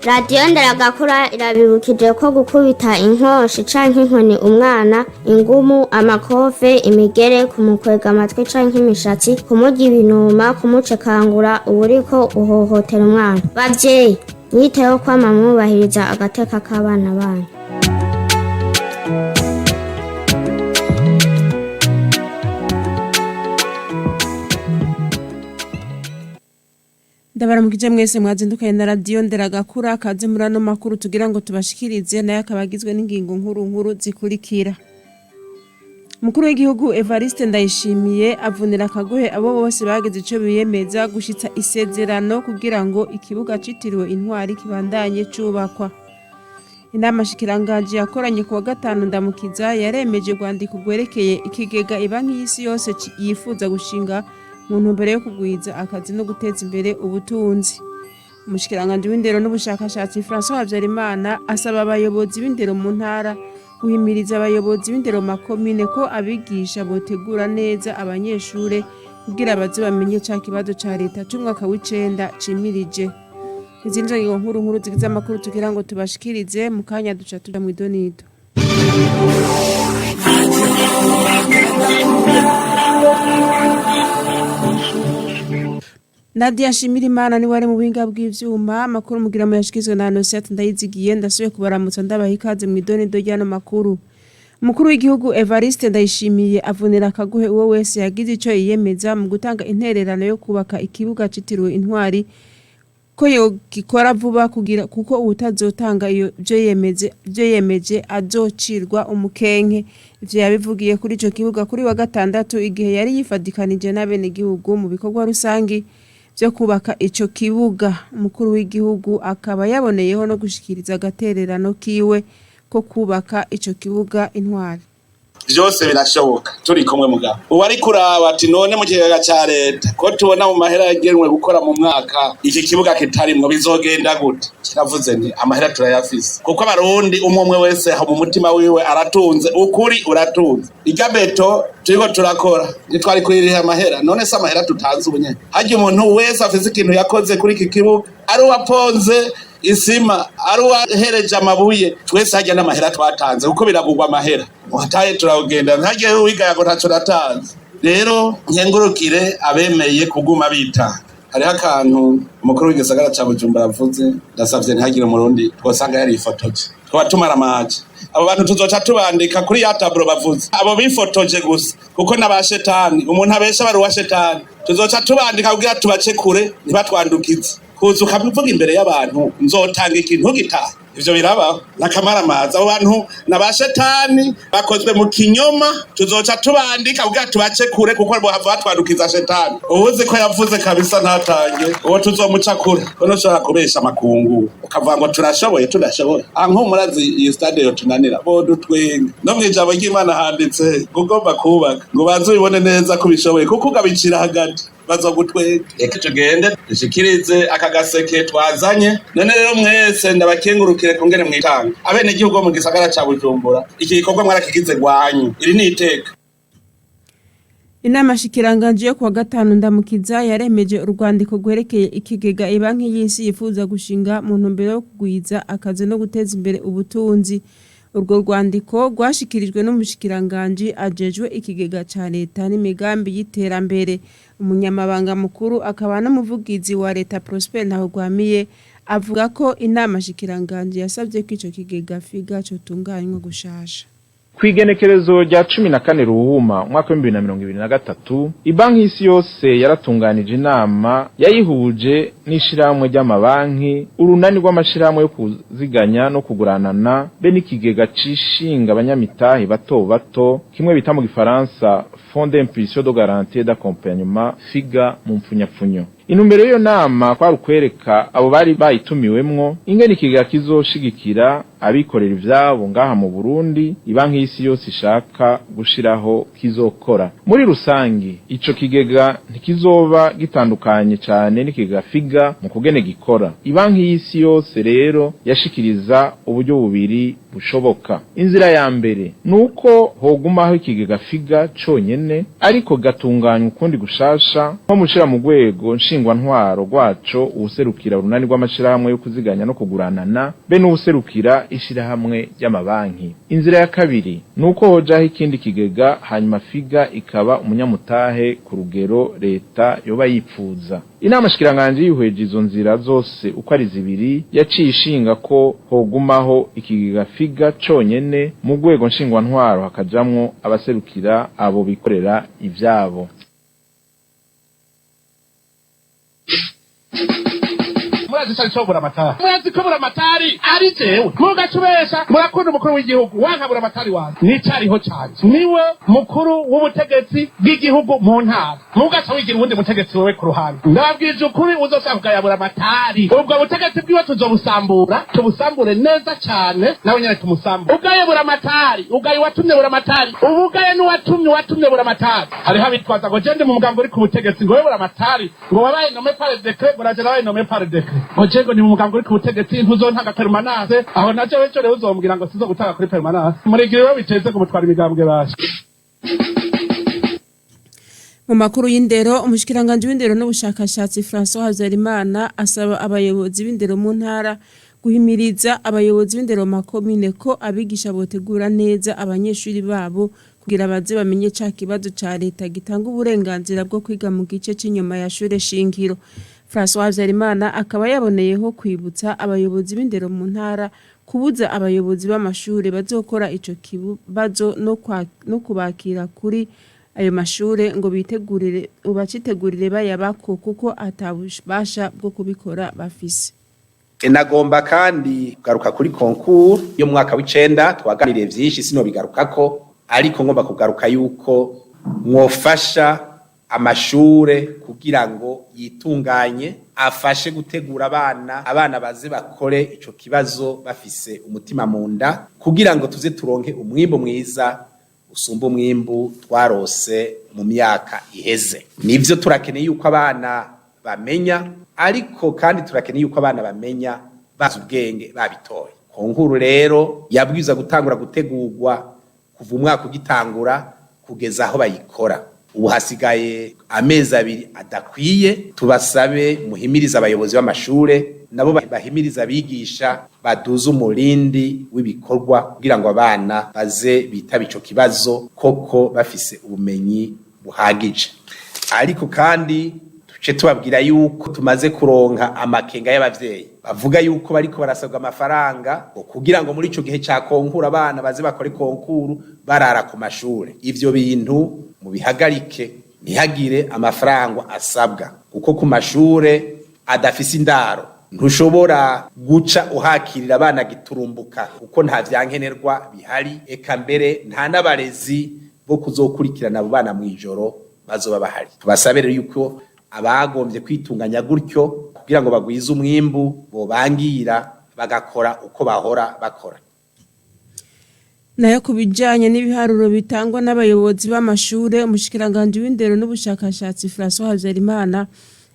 Radiyo Nderagakura irabibukije ko gukubita inkoshi canke inkoni umwana, ingumu, amakofe, imigere, kumukwega amatwi canke imishatsi, kumurya ibinuma, kumucekangura, uba uriko uhohotera umwana. Bavyeyi, mwiteho kwama mwubahiriza agateka k'abana banyu. Ndabaramukije mwese mwazindukanye na radiyo Nderagakura. Kaze muri ano makuru tugira ngo tubashikirize, nayo akaba agizwe n'ingingo nkuru nkuru zikurikira. Umukuru w'igihugu Evariste Ndayishimiye avunira akagohe abo bose bagize ico biyemeza gushitsa isezerano kugira ngo ikibuga citiriwe Intwari kibandanye cubakwa. Inama shikiranganji yakoranye kuwa gatanu Ndamukiza yaremeje urwandiko rwerekeye ikigega Ibanki y'Isi Yose yifuza gushinga mu ntumbero yo kugwiza akazi no guteza imbere ubutunzi. Umushikiranganji w'indero n'ubushakashatsi François Habyarimana asaba abayobozi b'indero mu ntara guhimiriza abayobozi b'indero mu makomine ko abigisha botegura neza abanyeshure kugira baze bamenye ca kibazo ca leta c'umwaka w'icenda cimirije. Izindi ngingo nkuru nkuru zigize amakuru tugira ngo tubashikirize mu kanya, duca tuja mw'idonido. Nadia Nshimirimana niwe ari mu buhinga bw'ivyuma. Amakuru mugira muyashikirizwe na Anosiate Ndayizigiye. Ndasubiye kubaramutsa, ndabaha ikaze mw'idonido ry'ano makuru. Umukuru w'igihugu Evariste Ndayishimiye avunira akagohe uwo wese yagize ico yiyemeza mu gutanga intererano yo kubaka ikibuga citiriwe Intwari, ko yogikora vuba kugira kuko uwutazotanga iyo ivyo yemeje azocirwa umukenke. Ivyo yabivugiye kuri ico kibuga kuri wa gatandatu, igihe yari yifadikanije n'abenegihugu mu bikorwa rusangi vyo kubaka ico kibuga. Umukuru w'igihugu akaba yaboneyeho no gushikiriza agatererano kiwe ko kubaka ico kibuga Intwari. Vyose birashoboka turi kumwe. Mugabo ubu ariko uraba ati: none mu kigega ca leta ko tubona mu mahera yagenwe gukora mu mwaka iki kibuga kitarimwo, bizogenda gute? Kiravuze nti: amahera turayafise, kuko abarundi umwe umwe wese mu mutima wiwe aratunze, ukuri uratunze. Irya béton turiko turakora ntitwari kuririha amahera? None se amahera tutanze ubu nyene? Harya umuntu wese afise ikintu yakoze kuri iki kibuga, ari uwaponze isima, ari uwahereje amabuye, twese harya n'amahera twatanze, kuko biragurwa amahera. Wataye turagenda ntarya wigaya ngo ntaco natanze. Rero nkengurukire abemeye kuguma bitanga. Hariho akantu umukuru w'igisagara ca Bujumbura avuze, ndasavye ntihagire umurundi twosanga yarifotoje, twaba tumaramaje. Abo bantu tuzoca tubandika kuri ya tableau bavuze, abo bifotoje gusa, kuko n'abashetani. Umuntu abesha bari uwa shetani. Tuzoca tubandika kugira tubace kure, ntibatwandukize. Kuza ukabivuga imbere y'abantu, nzotanga ikintu gitaha, ivyo birabaho n'akamaramaza. Abo bantu n'abashetani bakozwe mu kinyoma, tuzoca tubandika kugira tubace kure, kuko bohava batwandukiza shetani. Uwuzi ko yavuze kabisa ntatange, uwo tuzomuca kure. Ko ushobora kubesha amakungu ukavuga ngo turashoboye, tudashoboye. Aha nk'umurazi iyi stade yotunanira, bodutwenga. No mw'ijambo ry'Imana handitse ngo ugomba kubaka ngo ubanze ubibone neza ko ubishoboye, kuko ugabicira hagati bazogutwenga. Reka tugende dushikirize aka gaseke twazanye. None rero mwese ndabakengurukire kungene mwitanga. Abenegihugu bo mu gisagara ca Bujumbura, iki gikorwa mwarakigize gwanyu, iri ni iteka. Inama shikiranganji yo kuwa gatanu Ndamukiza yaremeje urwandiko rwerekeye ikigega Ibanki y'Isi yifuza gushinga mu ntumbero yo kugwiza akazi no guteza imbere ubutunzi. Urwo rwandiko rwashikirijwe n'umushikiranganji ajejwe ikigega ca leta n'imigambi y'iterambere, umunyamabanga mukuru akaba n'umuvugizi wa leta Prosper Ntahogwamiye. Avuga ko inama shikiranganji yasabye ko ico kigega FIGA cotunganywa gushasha. Kw'igenekerezo rya 14 Ruhuma umwaka w'2023, Ibanki y'Isi Yose yaratunganije inama yayihuje n'ishirahamwe ry'amabanki, urunani rw'amashirahamwe yo kuziganya no kuguranana, be n'ikigega cishinga abanyamitahe bato bato, kimwe bita mu gifaransa Fonds d'impulsion de garantie d'accompagnement, FIGA mu mpfunyapfunyo. Intumbero y'iyo nama kwari ukwereka abo bari bayitumiwemwo ingene ikigega kizoshigikira abikorera ivyabo ngaha mu Burundi Ibanki y'Isi Yose ishaka gushiraho kizokora. Muri rusangi, ico kigega ntikizoba gitandukanye cane n'ikigega FIGA mu kugene gikora. Ibanki y'Isi Yose rero yashikiriza uburyo bubiri bushoboka. Inzira ya mbere nuko hogumaho ikigega FIGA conyene, ariko gatunganywa ukundi gushasha, nko mushira mu rwego nshingwantwaro rwaco, uwuserukira urunani rw'amashirahamwe yo kuziganya no kuguranana, be n'uwuserukira ishirahamwe ry'amabanki. Inzira ya kabiri nuko hojaho ikindi kigega, hanyuma FIGA ikaba umunyamutahe ku rugero leta yoba yipfuza. Inama shikiranganje yihweje izo nzira zose uko ari zibiri, yaciye ishinga ko hogumaho ikigega FIGA conyene, mu rwego nshingwantwaro hakajamwo abaserukira abo bikorera ivyabo. Murazi cari cobura amatari, murazi ko Buramatari ari jewe, mugacubesha murakunda umukuru w'igihugu wanka Buramatari wanje nicariho canje, niwe mukuru w'ubutegetsi bw'igihugu mu ntara, mugaca wigira uwundi mutegetsi wewe ku ruhande. Ndababwije ukuri, uzoshaka kugaya Buramatari, ubwo butegetsi bwiwe tuzobusambura, tubusambure neza cane, nawe nyene tumusambure. Ugaye Buramatari, ugaye uwatumye Buramatari, ubugaye n'uwatumye uwatumye Buramatari. Hariho abitwaza ngo je ndi mu mugambwe uri ku butegetsi, ngo we Buramatari ngo wabaye nommé par décret, ngo naje nabaye nommé par décret, ngo je ngo ni mu mugambwe uri ku butegetsi, ntuzontanga permanence. Aho naje wejo rero uzombwira ngo sizogutanga kuri permanence, murigira iwe biteze ngo mutwara imigambwe basha. Mu makuru y'indero, umushikiranganji w'indero n'ubushakashatsi François Habyarimana asaba abayobozi b'indero mu ntara guhimiriza abayobozi b'indero mu makomine ko abigisha botegura neza abanyeshuri babo kugira baze bamenye ca kibazo ca leta gitanga uburenganzira bwo kwiga mu gice c'inyuma ya shure shingiro. François Habyarimana akaba yaboneyeho kwibutsa abayobozi b'indero mu ntara kubuza abayobozi b'amashure bazokora ico kibazo no kubakira kuri ayo mashure ngo bitegurire, ubacitegurire bayabako, kuko atabubasha bwo kubikora bafise. Nagomba kandi kugaruka kuri concours yo mu mwaka w'icenda. Twaganiriye vyinshi, sinobigarukako, ariko ngomba kugaruka yuko mwofasha amashure kugira ngo yitunganye, afashe gutegura abana, abana baze bakore ico kibazo bafise umutima mu nda, kugira ngo tuze turonke umwimbu mwiza usumba umwimbu twarose mu myaka iheze. Nivyo, turakeneye yuko abana bamenya, ariko kandi turakeneye yuko abana bamenya bazi ubwenge, babitoye. Concours rero yabwiza gutangura gutegurwa kuva umwaka ugitangura kugeza aho bayikora. Ubu hasigaye amezi 2 adakwiye. Tubasabe muhimiriza abayobozi b'amashure, nabo bahimiriza abigisha, baduze umurindi w'ibikorwa kugira ngo abana baze bitaba ico kibazo koko bafise ubumenyi buhagije. Ariko kandi tuce tubabwira yuko tumaze kuronka amakenga y'abavyeyi bavuga yuko bariko barasabwa amafaranga kugira ngo muri ico gihe ca concours abana baze bakore concours barara ku mashure. Ivyo bintu mubihagarike, ntihagire amafaranga asabwa, kuko ku mashure adafise indaro ntushobora guca uhakirira abana giturumbuka, kuko nta vyankenerwa bihari, eka mbere nta n'abarezi bo kuzokurikirana abo bana mw'ijoro bazoba bahari. Tubasabe rero yuko abagombye kwitunganya gutyo kugira ngo bagwize umwimbu bobangira bagakora uko bahora bakora. Nayo ku bijanye n'ibiharuro bitangwa n'abayobozi b'amashure, umushikiranganji w'indero n'ubushakashatsi François Habyarimana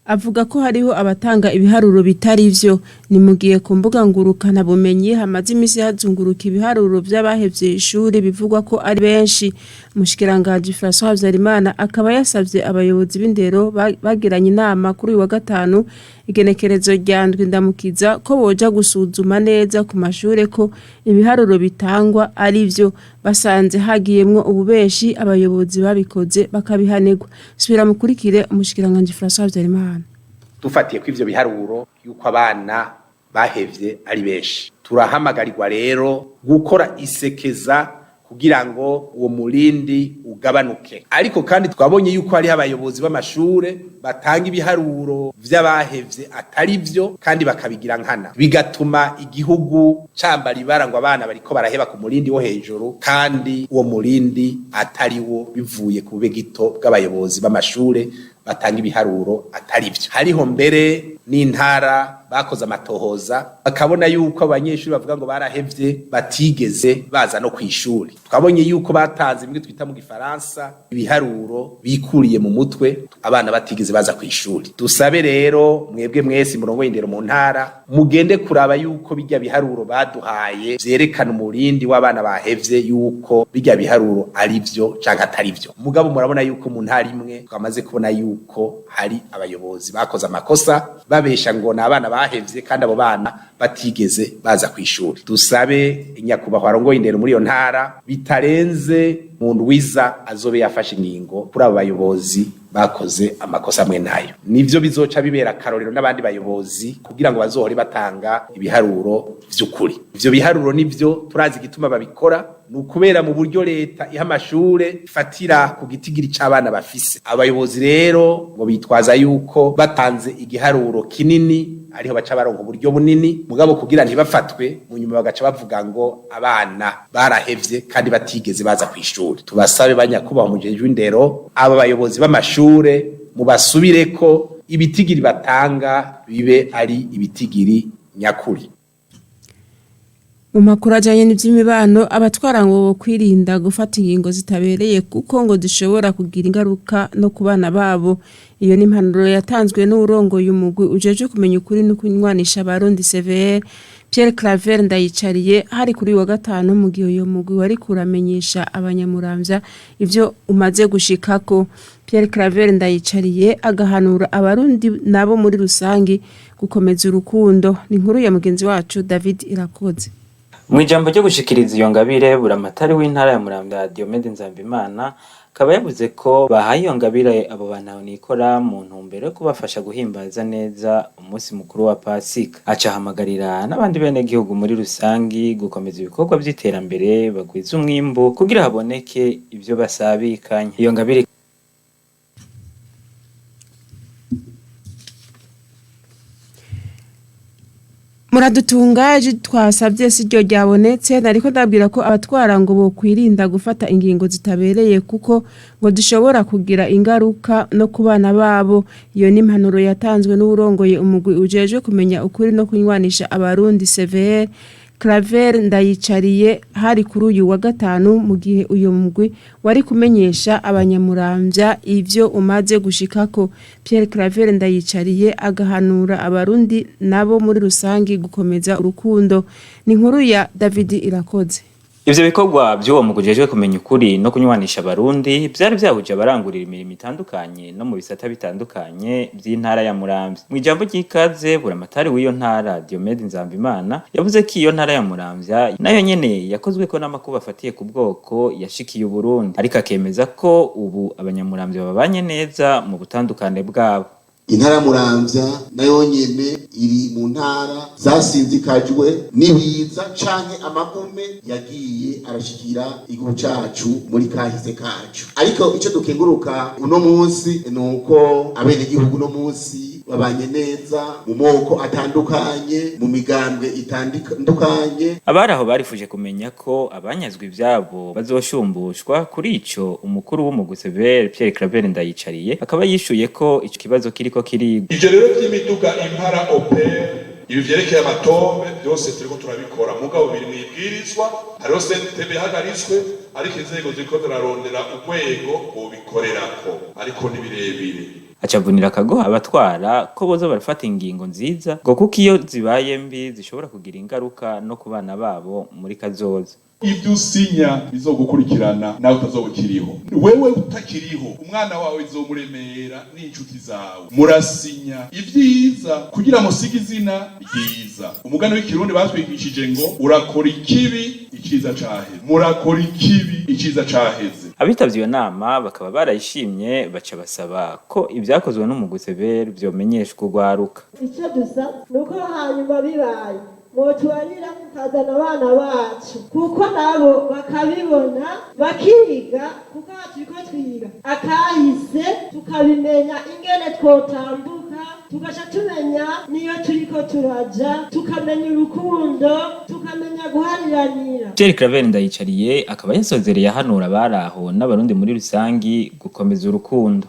avuga ko hariho abatanga ibiharuro bitari vyo. Ni mu gihe ku mbuga ngurukana bumenyi hamaze imisi hazunguruka ibiharuro vy'abahevye ishuri bivugwa ko ari benshi. Umushikiranganji François Habyarimana akaba yasavye abayobozi b'indero bagiranye inama kuri uyu wa gatanu, igenekerezo rya 7 Ndamukiza, ko boja gusuzuma neza ku mashure ko ibiharuro bitangwa ari vyo, basanze hagiyemwo ububeshi abayobozi babikoze bakabihanirwa. Subira mukurikire umushikiranganji François Habyarimana. Dufatiye ko ivyo biharuro yuko abana bahevye ari benshi, turahamagarirwa rero gukora isekeza kugira ngo uwo murindi ugabanuke. Ariko kandi twabonye yuko hariho abayobozi b'amashure batanga ibiharuro vy'abahevye atari vyo, kandi bakabigira nkana, bigatuma igihugu cambara ibara ngo abana bariko baraheba ku murindi wo hejuru, kandi uwo murindi atari wo, bivuye ku bube gito bw'abayobozi b'amashure batanga ibiharuro atari vyo. Hariho mbere N'intara bakoze amatohoza, bakabona yuko abanyeshuri bavuga ngo barahevye batigeze baza no kwishuri. Twabonye yuko batanze bimwe twita mu gifaransa ibiharuro bikuriye mu mutwe, abana batigeze baza kwishuri. Dusabe rero mwebwe mwese murongo y'indero mu ntara, mugende kuraba yuko bijya biharuro baduhaye vyerekana umurindi w'abana bahevye, yuko bijya biharuro ari vyo canke atari vyo. Mugabo murabona yuko mu ntara imwe twamaze kubona yuko hari abayobozi bakoze amakosa, babesha ngo ni abana bahevye kandi abo bana batigeze baza kwishuri. Dusabe nyakubahwa arongoye indero muri iyo ntara, bitarenze mu ndwiza azobe yafashe ingingo kuri abo bayobozi bakoze amakosa amwe nayo. Nivyo bizoca bibera akarorero n'abandi bayobozi kugira ngo bazohore batanga ibiharuro vy'ukuri. Ivyo biharuro nivyo turazi igituma babikora, ni ukubera mu buryo leta iha amashure ifatira ku gitigiri c'abana bafise. Abayobozi rero ngo bitwaza yuko batanze igiharuro kinini ariho baca baronka uburyo bunini, mugabo kugira ntibafatwe mu nyuma bagaca bavuga ngo abana barahevye kandi batigeze baza kwishuri. Tubasabe banyakubaha umujejwe w'indero, aba bayobozi b'amashure mubasubireko, ibitigiri batanga bibe ari ibitigiri nyakuri. Mu makuru ajanye n'ivy'imibano, abatwara ngo kwirinda gufata ingingo zitabereye kuko ngo zishobora kugira ingaruka no ku bana babo. Iyo ni impanuro yatanzwe n'uwurongoye umugwi ujejwe kumenya ukuri no kunywanisha abarundi, CVR, Pierre Claver Ndayicariye. Hari kuri uyu wa gatanu, mu gihe uyo mugwi wari kuramenyesha abanyamuramvya ivyo umaze gushikako. Pierre Claver Ndayicariye agahanura abarundi nabo muri rusangi gukomeza urukundo. Ni inkuru ya mugenzi wacu David Irakoze. Mu ijambo ryo gushikiriza iyo ngabire, buramatari w'intara ya Muramvya Diomede Nzambimana akaba yavuze ko bahaye iyo ngabire abo bantu nikora mu ntumbero yo kubafasha guhimbaza neza umunsi mukuru wa Pasika. Aca ahamagarira n'abandi benegihugu muri rusangi gukomeza ibikorwa vy'iterambere, bagwiza umwimbu kugira haboneke ivyo basabikanya. Iyo ngabire Muradutunga, twasabye si ryo ryabonetse. Nariko ndabwira ko abatwara ngo bokwirinda gufata ingingo zitabereye kuko ngo zishobora kugira ingaruka no ku bana babo. Iyo ni impanuro yatanzwe n'uwurongoye umugwi ujejwe kumenya ukuri no kunywanisha abarundi, CVR, Claver Ndayicariye. Hari kuri uyu wa gatanu, mu gihe uyu mugwi wari kumenyesha abanyamuramvya ivyo umaze gushikako. Pierre Claver Ndayicariye agahanura abarundi nabo muri rusangi gukomeza urukundo. Ni inkuru ya David Irakoze. Ivyo bikorwa vy'uwo mugwi ujejwe kumenya ukuri no kunywanisha abarundi vyari vyahuje abarangurira imirimo itandukanye no mu bisata bitandukanye vy'intara ya Muramvya. Mw'ijambo ry'ikaze, buramatari w'iyo ntara Diomede Nzambimana yavuze ko iyo ntara ya Muramvya nayo nyene yakozweko n'amakuba afatiye ku bwoko yashikiye Uburundi, ariko akemeza ko ubu abanyamuramvya babanye neza mu butandukane bwabo. Intara ya Muramvya nayo nyene iri mu ntara zasinzikajwe n'ibiza canke amagume yagiye arashikira igihugu cacu muri kahise kacu, ariko ico dukenguruka uno munsi ni uko abenegihugu uno munsi babanye neza mu moko atandukanye, mu migambwe itandukanye. Abari aho barifuje kumenya ko abanyazwe ivyabo bazoshumbushwa. Kuri ico, umukuru w'umugwi CVR Pierre Claver Ndayicariye akaba yishuye ko ico kibazo kiriko kirigwa. Ivyo rero vy'imiduga impara Opel, ibi vyerekeye amatombe, byose turiko turabikora, mugabo biri mw'ibwirizwa. Hariho sentebe ihagaritswe, ariko inzego ziriko zirarondera urwego bobikorerako, ariko ni birebire. Acavunira akagoha abatwara ko boza barafata ingingo nziza, ngo kuko iyo zibaye mbi zishobora kugira ingaruka no ku bana babo muri kazoza. Ibyo usinya bizogukurikirana nawe utazoba ukiriho. Wewe utakiriho, umwana wawe izomuremera n'inshuti zawe. Murasinya ibyiza kugira musige izina ryiza. Umugani w'ikirundi batwigishije ngo urakora ikibi iciza caheze, murakora ikibi iciza caheze. Abitavye iyo nama bakaba barayishimye, baca basaba ko ivyakozwe n'umugwi CVR vyomenyeshwa urwaruka. Icyo dusaba ni uko hanyuma bibaye mwotubarira mukazana abana bacu, kuko nabo bakabibona bakiga, kuko aha turiko twiga akahise, tukabimenya ingene twotambuka, tugaca tumenya niyo turiko turaja, tukamenya urukundo, tukamenya guhariranira. Pierre Claver Ndayicariye akaba yasozereye ahanura abari aho n'abarundi muri rusangi gukomeza urukundo.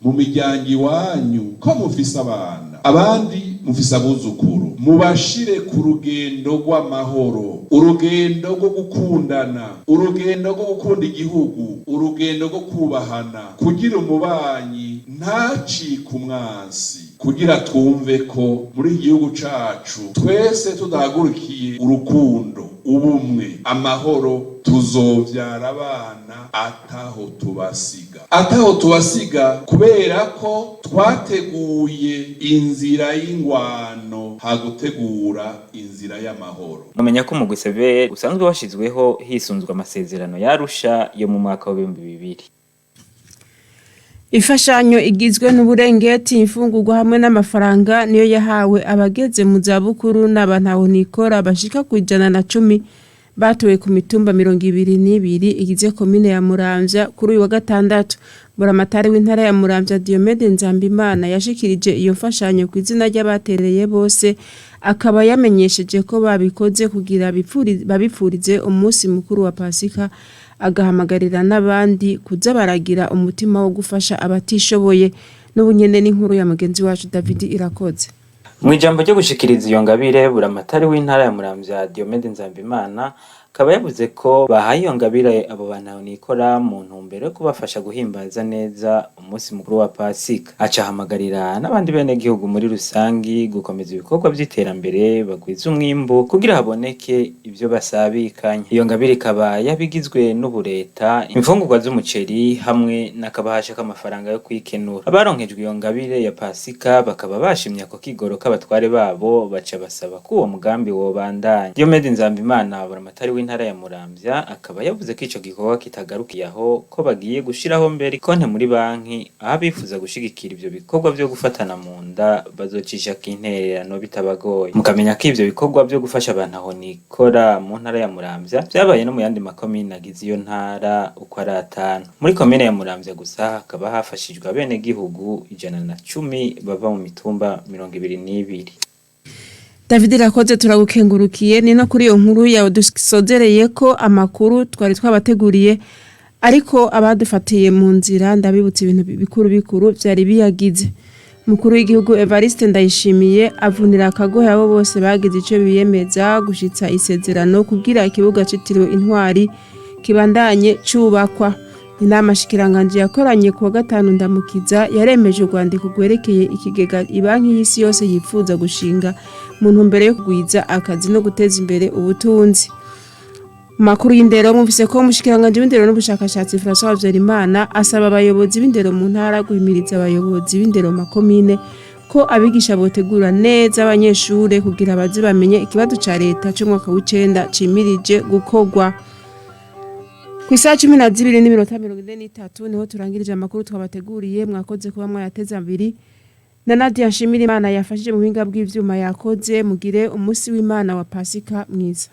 Mu miryango iwanyu ko mufise abana, abandi Mufise abuzukuru, mubashire ku rugendo rw'amahoro, urugendo rwo gukundana, urugendo rwo gukunda igihugu, urugendo rwo kubahana, kugira umubanyi ntacike umwansi, kugira twumve ko muri iki gihugu cacu twese tudahagurukiye urukundo, ubumwe, amahoro, tuzovyara abana ataho tubasiga, ataho tubasiga, kubera ko twateguye inzira y'ingwano hagutegura inzira y'amahoro. Mumenya ko umugwi Severe usanzwe washizweho hisunzwe amasezerano y'Arusha yo mu mwaka wa 2000. Imfashanyo igizwe n'uburengeti, imfungurwa hamwe n'amafaranga niyo yahawe abageze mu zabukuru n'abantahonikora bashika ku 110 batowe ku mitumba 22 igize komine ya Muramvya kuri uyu wa gatandatu. Buramatari w'intara ya Muramvya, Diomede Nzambimana, yashikirije iyo mfashanyo ku izina ry'abaterereye bose, akaba yamenyesheje ko babikoze kugira babipfurize umunsi mukuru wa Pasika, agahamagarira n'abandi kuza baragira umutima wo gufasha abatishoboye. N'ubunyene n'inkuru ya mugenzi wacu David Irakoze. Mu ijambo ryo gushikiriza iyo ngabire, Buramatari w'intara ya Muramvya, Diomede Nzambimana, akaba yavuze ko bahaye iyo ngabire abo bantu nikora mu ntumbero yo kubafasha guhimbaza neza umunsi mukuru wa Pasika. Aca ahamagarira n'abandi bene gihugu muri rusangi gukomeza ibikorwa vy'iterambere, bagwiza umwimbu kugira haboneke ivyo basabikanya. Iyo ngabire ikaba yabigizwe n'ubureta, imfungurwa z'umuceri hamwe n'akabahasha k'amafaranga yo kwikenura. Abaronkejwe iyo ngabire ya Pasika bakaba bashimye ako kigoro k'abatware babo, baca basaba ko uwo mugambi wobandanya. Diomede Nzambimana, Buramatari w'intara ya Muramvya, akaba yavuze ko ico gikorwa kitagarukiye aho, ko bagiye gushiraho mbere konte muri banki aho abifuza gushigikira ivyo bikorwa vyo gufatana mu nda bazocishako intererano bitabagoye. Mukamenya ko ivyo bikorwa vyo gufasha abantu aho nikora mu ntara ya Muramvya vyabaye no mu yandi makomine agize iyo ntara uko ari atanu. Muri komine ya Muramvya gusa hakaba hafashijwe abenegihugu 110 bava mu mitumba 22. David Irakoze, turagukengurukiye. Ni no kuri iyo nkuru yawe dusozereye ko amakuru twari twabateguriye, ariko abadufatiye mu nzira ndabibutsa ibintu bikuru bikuru vyari biyagize. Mukuru w'igihugu Evariste Ndayishimiye avunira akagohe abo bose bagize ico biyemeza gushitsa isezerano kugira ikibuga citiriwe Intwari kibandanye cubakwa. Inama shikiranganje yakoranye kuwa gatanu ndamukiza yaremeje urwandiko rwerekeye ikigega Ibanki y'Isi Yose yifuza gushinga mu ntumbero yo kugwiza akazi no guteza imbere ubutunzi. Makuru y'indero, mwumvise ko umushikiranganje w'indero n'ubushakashatsi, François Habyarimana, asaba abayobozi b'indero mu ntara guhimiriza abayobozi b'indero mu makomine ko abigisha botegura neza abanyeshure kugira baze bamenye ikibazo ca leta c'umwaka w'icenda cimirije gukorwa. Ku isaha 12:43 niho turangirije amakuru twabateguriye. Mwakoze kuba mwayateze abiri, na Nadia Nshimira Imana yafashije mu buhinga bw'ivyuma yakoze. Mugire umunsi w'Imana wa Pasika mwiza.